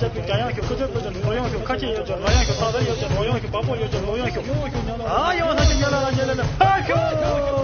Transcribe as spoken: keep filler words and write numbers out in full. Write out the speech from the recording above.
ཅག་གི་རྒྱ་ཡང་ཞུ། ཁུ་ཚོའི་བུ་ཚོ་ནོར་ཡང་ཞུ། ཁ་ཆེ་ཡོད་ཅོག་ནོར་ཡང་ཞུ། ཐག་རིང་ཡོད་ཅོག་ནོར་ཡང་ཞུ། བག་ཕོ་ཡོད་ཅོག་ནོར་ཡང་ཞུ། ཨ་ཡོང་ཐག་ཆེ་ཉེ་ལ་ལ་ཉེ་ལ་ལ་ཕ་ཞུ།